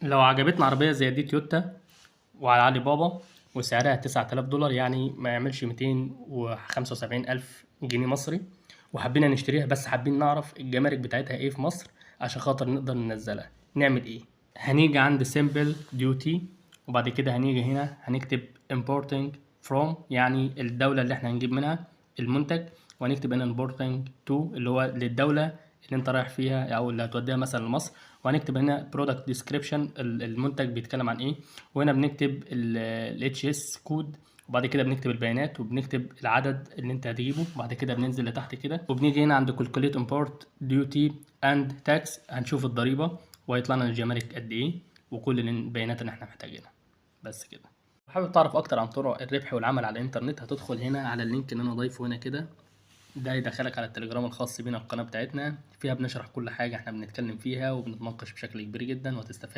لو عجبتنا عربية زي دي تويوتا وعلى علي بابا وسعرها 9000 دولار، يعني ما يعملش 275 ألف جنيه مصري، وحبينا نشتريها بس حابين نعرف الجمارك بتاعتها ايه في مصر عشان خاطر نقدر ننزلها، نعمل ايه؟ هنيجي عند simple duty، وبعد كده هنيجي هنا هنكتب importing from، يعني الدولة اللي احنا هنجيب منها المنتج، وهنكتب هنا importing to اللي هو للدولة اللي انت رايح فيها او اللي هتوديها مثلا لمصر، وهنكتب هنا product description، المنتج بيتكلم عن ايه، وهنا بنكتب ال HS code، وبعد كده بنكتب البيانات وبنكتب العدد اللي انت هتجيبه، وبعد كده بننزل لتحت كده وبنيجي هنا عند calculate import duty and tax، هنشوف الضريبة وهيطلع لنا الجمارك قد ايه وكل البيانات اللي احنا محتاجينها. بس كده. حابب تعرف اكتر عن طرق الربح والعمل على الانترنت؟ هتدخل هنا على ال link اللي انا ضايفه هنا كده، ده يدخلك على التليجرام الخاص بينا، القناة بتاعتنا فيها بنشرح كل حاجة احنا بنتكلم فيها وبنتناقش بشكل كبير جدا وهتستفاد.